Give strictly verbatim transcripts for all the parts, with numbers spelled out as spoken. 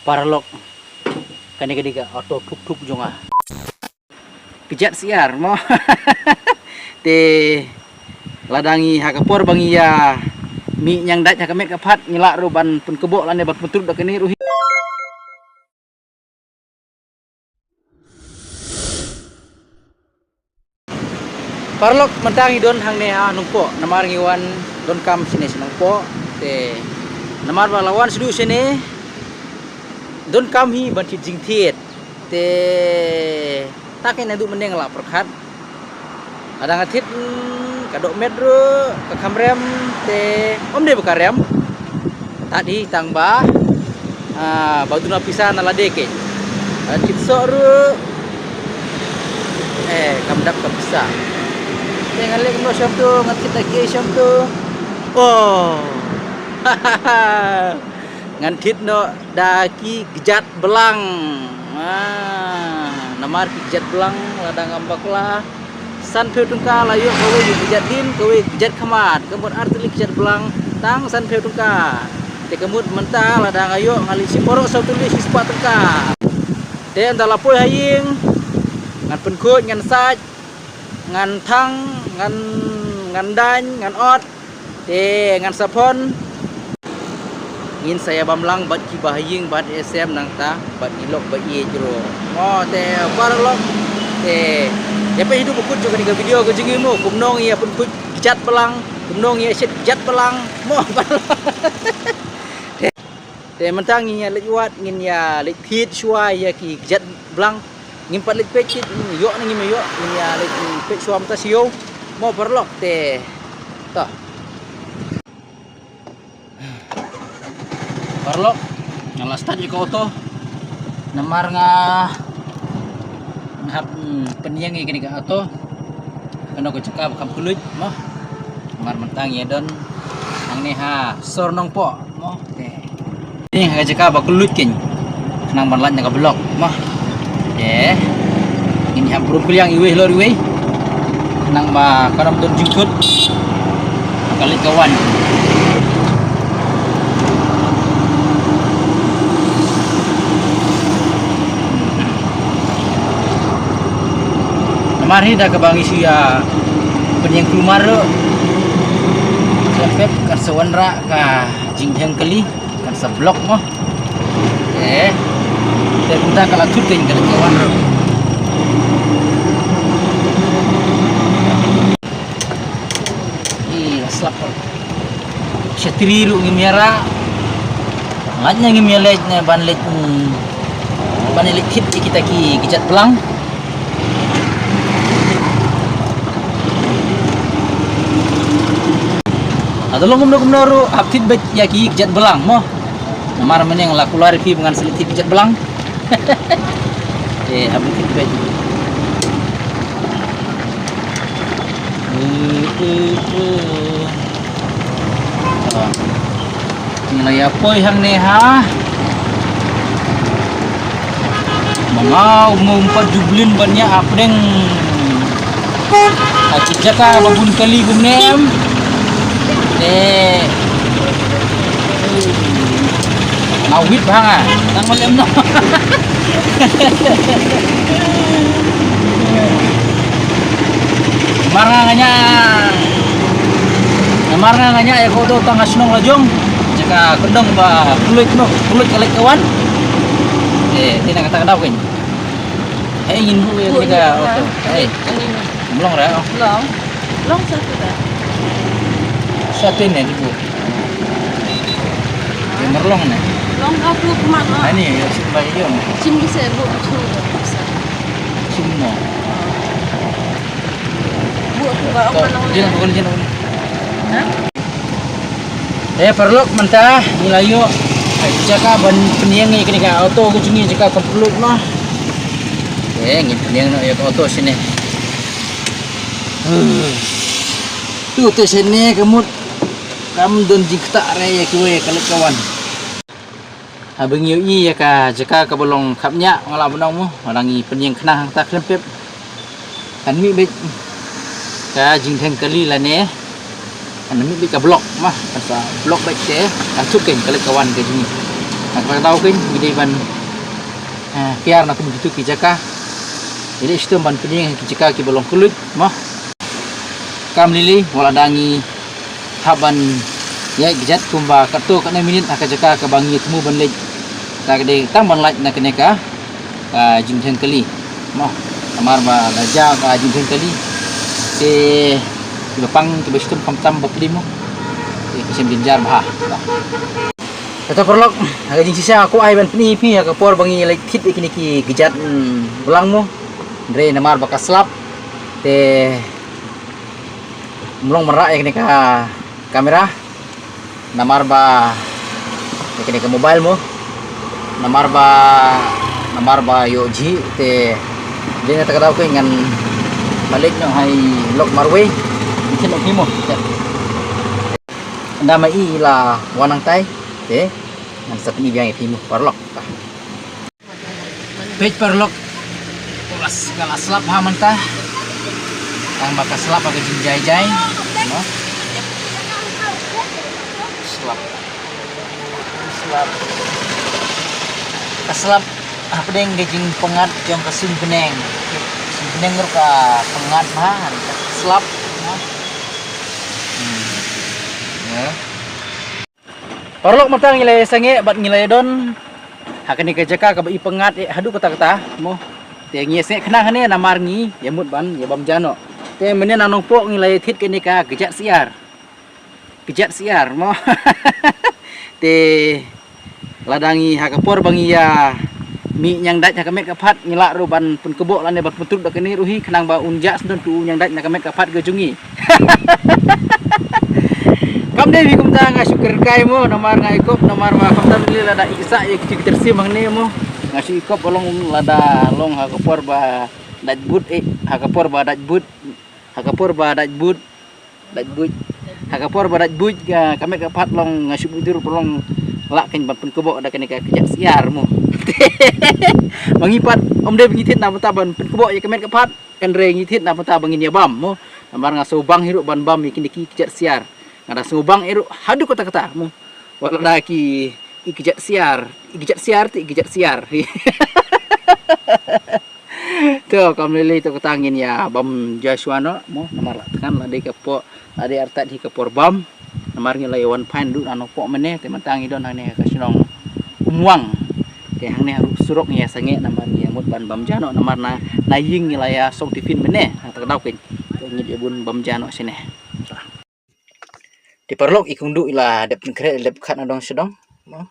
Paralok, kane ka dei ka auto thuk thuk jong nga. Kjat siar mo. Te lada ngi ha ka por ba ngi ïa mih ñiangdait ha ka met ka phad, ngi lah ruh ban pynkboh lane ban pyntrud da kane ruh hi. Paralok, mynta ngi don hangne ha Nongpoh, namar ngi wan donkam shane sha Nongpoh. Te namar ba la wan shaduh shane, donkam hi ban thied jingthied. Te ta kane naduh mynne nga la pyrkhat. Lada nga thied, mm, ka dohmet ruh ka kham rem, te ym dei ba ka rem. Tad hi tang ba, ah, ba duna pisa na lade keiñ. Lada thied soh ruh, eh, kam dap ka pisa. Te ngan leh kumno sham tu, ngan thied da kiei sham tu. Oh. Ngan thied noh da ki kjat blang. Ah, namar ki kjat blang lada ngam bakla, sanphew tyngka la ïoh kawei ki kjat din, kawei ki kjat khmat, ka mut ar tylli ki kjat blang tang sanphew tyngka. Te ka mut mynta lada nga ïoh nga leit shim baroh saw tylli shispah tyngka. Te ynda la poi ha ïing ngan pynkhuid, ngan sait, ngan thang, ngan, ngan daiñ, ngan ot. Te ngan sa phon. Ngin sa ïa bam lang bad ki bahaïing bad S M nangta bad i lok ba ïeit ruh. Mo te paralok. Te ïa peit haduh ba kut jong kane ka video ka jong ngi mo, kumno ngi ïa pynkhuid kjat blang, kumno ngi ïa shet kjat blang. Mo paralok. Te mynta ngin ïa leit wad, ngin ïa leit thied shuwa ïa ki kjat blang. Ngim pat leit peit, ngim ïoh ne ngim ïoh, ngin ïa leit peit shuwa mynta sha ïew. Mo paralok te. Ta. Paralok, nga la start ïa ka auto. Namar nga, nga hap, mm, pynïeng ïa kane ka auto. Kano ka jaka ba kam kylluid mo. Namar mynta ngi ïa don hangne ha sor Nongpoh mo. Te ni ha ka jaka ba kylluid keiñ. Khnang ban lait na ka block mo. Te ngin hap brum kylliang iwei halor iwei. Khnang ba ka ram don jingkut. Ka leit ka wan. Namar hi da kaba ngi shu ïa pynïeng kulmar ruh. Shu pep kan sa wanrah ka jingdheng kali, kan sa block mo. Eh. Te kumta ka la thut keiñ ka la wan ruh. Ih, la slap. Shatri ruh ngim ïa rah. Ngait ne ngim ïa leit ne ban leit, mm, ban leit thied ïa kita ki kjat blang. Ado long kumno kumno ruh hap thied beit ïa ki kjat blang mo. Namar mynne nga la kular ïa phi ba ngan sa leit thied kjat blang. Eh, hap thied beit. Eh, eh, eh. Ah. Ngi la ïa poi hangne ha. Ma nga um pat ju blin ban ïa hapdeng. Ha ki jaka ba bun kali kumne em. Te nga wit bha nga. Tang ma lem noh. Namar nga nga ñiah. Namar nga nga ñiah ïa ka auto tang ha shnong la jong. Jaka kyndong ba kylluid noh, kylluid ka leit ka wan. Eh, te na kata ka daw keiñ. Hei, ngin buh ïa ka auto. Hei. Long re, oh. Long. Long sa tu da. Sa tu ne dibuh. Ïa marlong ne. Long ka tu khmat ma. Ani, ïa sim bai ïa. Sim di se buh chu. Sim mo. Buh tu ba ong long. Jin bukan jin. Ha? Eh, paralok, mynta ngi la ïoh jaka ban pynïeng ïa kane ka auto ka jong ngi, jaka complete noh. Eh, ngin pynïeng noh ïa ka auto shane. Tu te shane ka mut kam don jingktah re ïa kiwei ka leit ka wan. Haba ngi ïohi ïa ka jaka kaba long khapngiah, nga la ban ong mo, nga la ngi pynïeng khnang hangta khlem pep. Kan mih beit ka jingdheng kali lane kan mih beit ka block ma, kan sa block beit te kan suk keiñ ka leit ka wan ka jingmih. Ngi la daw kein, ngi dei ban, eh, kiar na kum kitu ki jaka. Ngi dei shitom ban pynïeng ki jaka kiba long kylluid, mo. Kam lili, wat lada ngi hap ban ïaid kjat kumba katto katne minit ha ka jaka kaba ngi thmu ban leit. Ta ka dei tang ban lait na kane ka, ah, jingdheng kali. Mo, namar ba la jia ka jingdheng kali. Te kiba pang kiba shitom khamtam ba pli mo. Te ki shem jynjar bha. Mo. Kata paralok, ha ka jingshisha nga kwah ai ban pyni ïa phi ha ka por ba ngi leit thied ïa kine ki kjat, mm, blang mo. Hynrei namar ba ka slap te ym long mareh ïa kane ka kamera. Namar ba ïa kane ka mobile mo. Namar ba, namar ba ïoh jhieh te dei na kata ka daw kein ngan pynleit noh ha i lok marwei. Ngi shen noh phi mo. Ynda ma i la wan nangtai te ngan sa pyni biang ïa phi mo paralok. Peit paralok. Ka la slap ha mynta. Tang ba ka slap ha ka jingjai jai. No? Slap. Slap. Ka slap hapdeng ka jingpyngngad jong ka suiñ bneng. Suiñ bneng ruh ka pyngngad bha, ka slap. No? Hmm. Ya. Paralok, mynta ngi la ïa sangeh bad ngi la ïa don ha kane ka jaka kaba i pyngngad eh haduh katta katta mo. Te ngi ïa sangeh khnang hangne namar ngi ïa mut ban ïa bam ja noh. Te mynne na Nongpoh ngi la ïa thied kane ka kjat syiar. Kjat syiar mo. Te lada ngi ha ka por ba ngi ïa mih ñiangdait ha ka met ka phad ngi lah ruh ban pynkupbok lane ban pyntrud da kane ruh hi khnang ba un jah sdang tu ñiangdait na ka met ka phad ka jong ngi. Kam dei phi kumta nga shu kyrkai mo namar nga ïakop namar ba khamtam lei lada i sah ïa ki tyrsim hangne mo. Nga shu ïakop ba long lada long ha ka por ba dait but eh ha ka por ba dait but ha ka por ba dait but. Dait buit. Ha ka por ba dait buit ka, ka met ka phad long nga shu buit dur ba long lah kein ban pynkupbok da kane ka kjat syiar mo. Ma ngi pat ym dei ba ngi thied na bynta ban pynkupbok ïa ka met ka phad. Hynrei ngi thied na bynta ba ngin ïa bam mo. Namar nga sngewbang hi ruh ban bam ïa kine ki kjat syiar. Nga da sngewbang hi ruh haduh katta katta mo. Wat la da ki i kjat syiar, i kjat syiar te i kjat syiar. To, kam lei lei to kata ngin ïa bam ja shuwa noh mo, namar la thngan la dei ka por, la dei artat hi ka por bam. Namar ngi la ïa wan phain duh na Nongpoh mynne, te mynta ngi don hangne ka shnong Umwang. Te hangne ha ruh surok ngi ïa sangeh namar ngi ïa mut ban bam ja noh, namar na, na ïing ngi la ïa song tiffin mynne, ha kata ka daw kein. Te ngi ïa bun bam ja noh shane. Te paralok i kongduh i la dep pynkhreh dep khat na dong sha dong. Mo.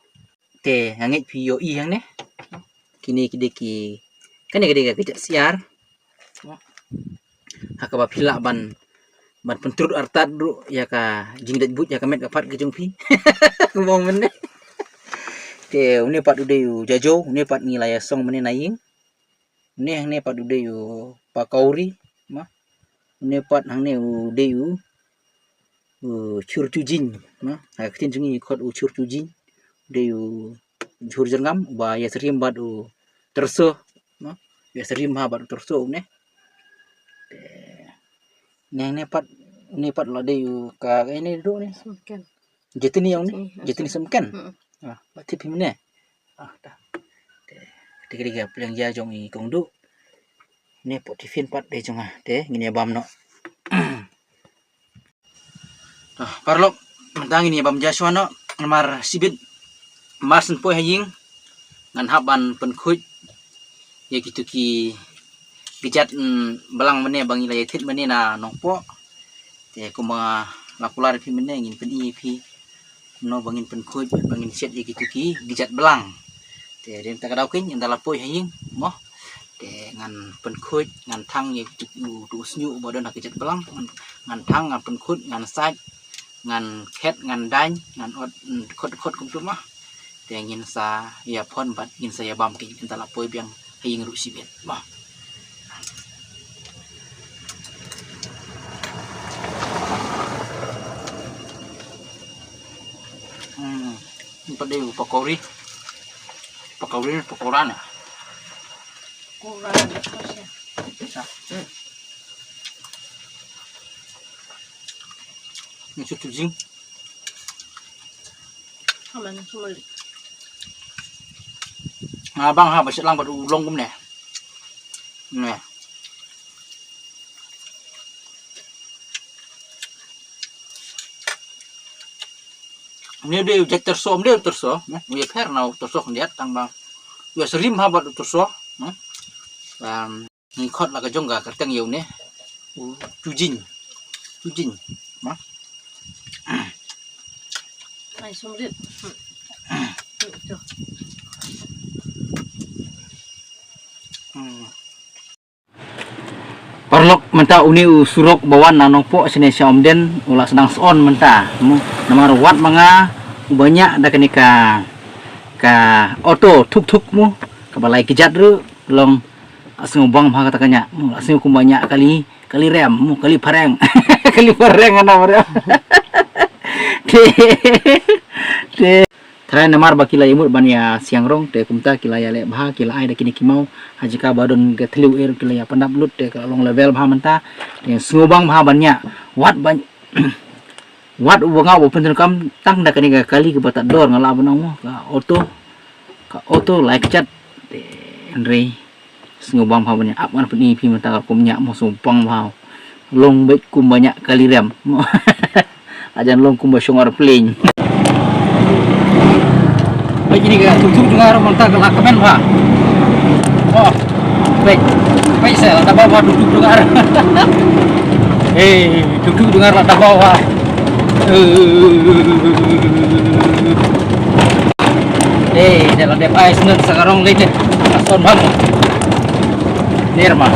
Te nga ngeit phi ïohi hangne. Kine ki dei ki, kane ka dei ka kjat syiar. Mo. Ha kaba phi lah ban, ban pyntrud artat ruh ïa ka jingdait buit ïa ka met ka phad ka jong phi. Kumba mynne. Te une pat u dei u jajo, une pat ngi la ïa song mynne na ïing. Une hangne pat u dei u pakori, ma. Une pat hangne u dei u, u chur chujing, ma. Ha ka ktien jong ngi khot u chur chujing. U dei u chur jyrngam, uba ïa syriem bad u tyrso, ma. Ïa syriem ha bad u tyrso une. Te, ne, ne pat, ne pat la dei u ka, ka ne dei ne. Sumken. Jitni ong ne? Jitni, jitni sumken. Hmm. Ah, ba tip him ne. Ah, ta. Te, te ka dei ka pliang ja jong i kongduh. Ne pot tiffin pat dei jong nga. Te, ngin ïa bam noh. Ah, paralok, mynta ngin ïa bam ja shuwa noh. Namar shibit mar shen poi ha ïing. Ngan hap ban pynkhuid ïa kitu ki kjat, mm, blang mynne ba ngi la ïa thied mynne na Nongpoh. Te kumba la kular ïa phi mynne ngin pyni ïa phi kumno ba ngin pynkhuid ba ngin shet ïa kitu ki kjat blang. Te dei ta ka daw kein ynda la poi ha ïing mo. Te ngan pynkhuid ngan thang ïa kitu u, tu u shñiuh ba don ha kjat blang ngan, ngan thang ngan pynkhuid ngan sait ngan khet ngan daiñ ngan ot, mm, khot khot kumtu mo. Te ngin sa ïa phon bad ngin sa ïa bam kein ynda la poi biang ha ïing ruh shibit. Bah. Hmm. Ni pat dei u pakori. Pakori, pakora na. Pakora. Ni sutu jing. Aman, sumul. Nga bang ha ba shet lang bad u long kumne. Ne. Une u dei u jait tyrso, um dei u tyrso, ne? U ïapher na u tyrso khyndiat tang ba u ïasyriem ha bad u tyrso, ne? Ngi khot la ka jong ka kyrteng ïa une u chujing. Chujing. Ma. Ai sumrit. Hmm. Paralok, mynta une u surok ba wan na Nongpoh shane sha Umden u la sdang shu on mynta. Mo, namar wat ma nga u ba ñiah da kane ka, ka auto tuk tuk mo, kaba lai kjat ruh long. Asngew bang bha kata ka ñiah mo, asngew kumba ñiah kali, kali rem mo, kali phareng. Kali phareng ana phareng. Te, te. Trai namar ba ki la ïamut ban ïa siang rong, te kumta ki la ïaleh bha, ki la ai da kine ki maw, ha jaka ba don ka thliew eh ki la ïa pyndap lut, te ka long level bha mynta. Te sngew bang bha ban ñiah. Wat ban, wat u ba nga u ba pyndonkam tang da kane ka kali kaba tad dor nga lah ban ong mo, ka auto, ka auto lai kjat. Te hynrei sngew bang bha ban ñiah, ap ngan pyni phi mynta ka rukom ñiah mo, sngew bang bha. Long beit kumba ñiah kali rem. Hajan long kumba shong aeroplane. Beit kine ka tuk tuk jong nga ruh mynta ka la kmen bha. Oh, beit, beit sa la da bha tuk tuk jong nga ruh. Eh, tuk tuk jong nga ruh la da bha. Eh, da la dep ai sngewthuh sa ka rong lei te. Ka son bha. Nirma.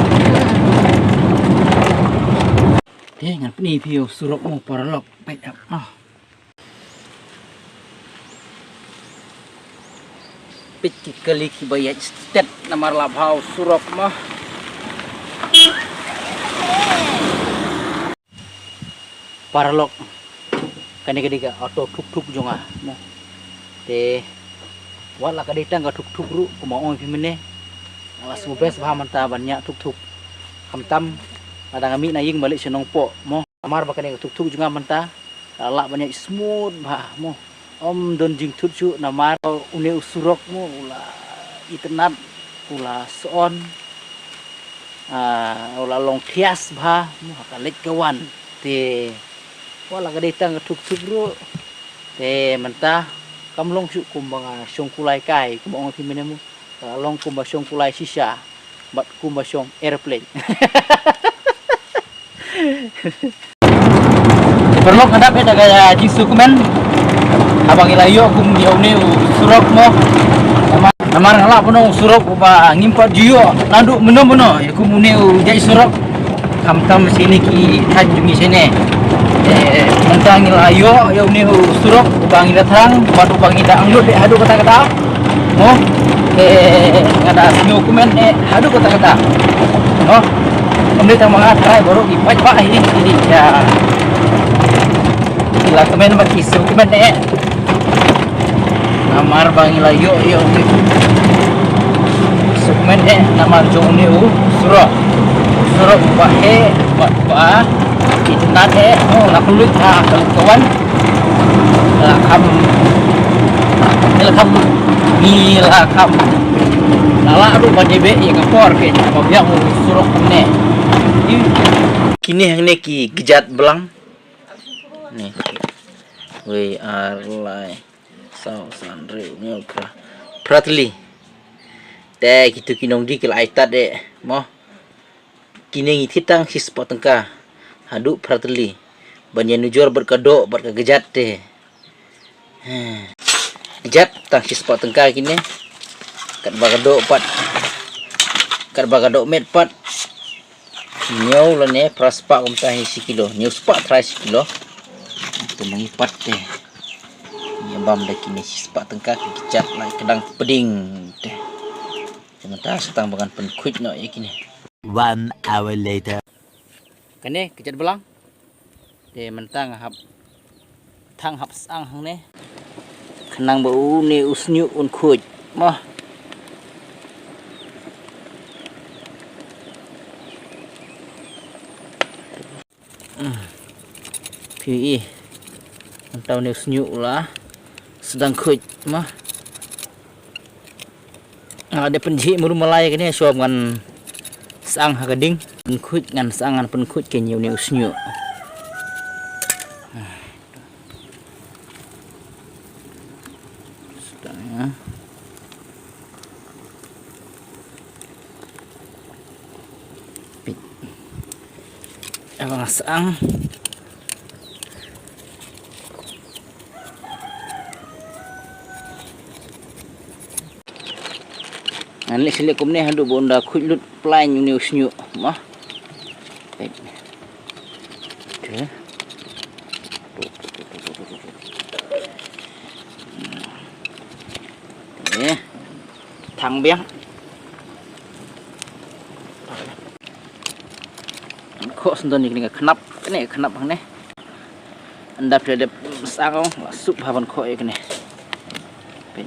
Te ngan pyni phi u surok mo paralok. Peit ap. Ah. Peit ki kali kiba ïaid stet namar la bha u surok mo. Paralok. Kane ka dei ka auto tuk tuk jong nga mo. Te wat la ka dei tang ka tuk tuk ruh kumba ong phi mynne. Nga la sngewbha bha mynta ban ñiah tuk tuk. Khamtam lada nga mih na ïing ba leit sha Nongpoh mo. Namar ba kane ka tuk tuk jong nga mynta ka lah ban ïaid smooth bha mo. Ym don jingthut shuh namar une u surok mo u la itynnad, u la shu on. Ah, u la long thias bha mo, ha ka leit ka wan. Te wat la ka dei tang ka tuk tuk ruh. Te mynta kam long shuh kumba nga shong kulai kai, kumba ong phi mynne mo. Ka long kumba shong kulai shisha bad kumba shong aeroplane. Paralok, nga dap eh da ka jingsngewkmen haba ngi la ïoh kum ïa une u surok mo. Namar, namar nga lah ban ong u surok uba ngim pat ju ïoh naduh mynno mynno ïa kum une u jait surok. Khamtam shane ki thaiñ jong ngi shane. Eh, mynta ngi la ïoh ïa une u surok uba ngi la thrang bad uba ngi da angnud eh haduh katta katta. Mo, eh, nga da sngewkmen eh haduh katta katta. Mo, ym dei tang ma nga, trai baroh ki paidbah hi, hi, hi, ïa. Ki la kmen bad ki sngewkmen eh. Namar ba ngi la ïoh, ïoh, ïoh. Sngewkmen eh namar jong une u surok. Surok uba heh, uba, uba itynnad eh, mo, la kylluid ha ka leit ka wan. La kham, ngi la kham, ngi la kham. La lah ruh ban ïabeh ïa ka por kaba biang u surok kumne. Kine hangne ki kjat blang. Ni. Wei, ar, lai, saw, san, hynriew, hynñiew, phra. Phra tylli. Te kito ki nongdie ki la ai tad eh mo. Kine ngi thied tang shispah tyngka haduh phra tylli ban ïanujor bad ka doh bad ka kjat te. Kjat tang shispah tyngka kine. Katba ka doh pat, katba ka doh met pat, hynñiew lane phra spah kumta hi shi kilo, hynñiew spah trai shi kilo. Te nang pat te. Ïa bam da kine shispah tyngka ki kjat la kdang pding te. Te mynta sa tang ba ngan pynkhuid noh ïa kine. One hour later. Kane kjat blang. Te mynta nga hap thang hap sang hangne. Khnang ba une u shñiuh un khuid. Mo. Phi i. Mynta une u shñiuh u la sdang khuid mo. Nga la dep pynjhieh muru malai kane, shuwa ngan sang ha ka ding. Pynkhuid ngan sang, ngan pynkhuid kane ïa une u shñiuh. Stang, ya. Pit. Ïa ba nga sang. Ngan leh sha leh kumne haduh ba un da khuid lut plain une u shñiuh. Mo. Peit. Okay. Eh. Thang biang. Khoh sngewdon ïa kane ka khnap, kane ka khnap hangne. Ynda phi la dep sang, la suk bha ban khoh ïa kane. Peit.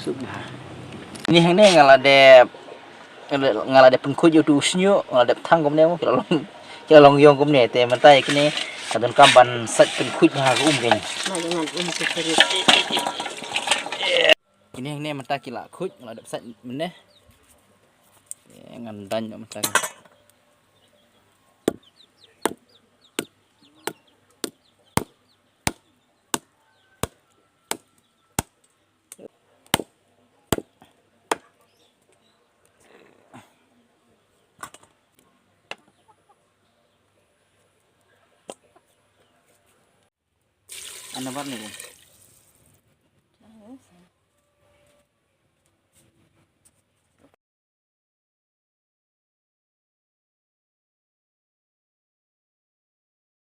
Suk bha. Kine hangne nga la dep, nga la dep pynkhuid ïa utu u shñiuh, nga la dep thang kumne mo, ki la long, ki la long ïong kumne, te mynta ïa kine ka donkam ban sait pynkhuid bha ha ka um kane. Kine hangne mynta ki la khuid, nga la dep sait mynne. Ngan daiñ noh mynta. Ana bar ni ko.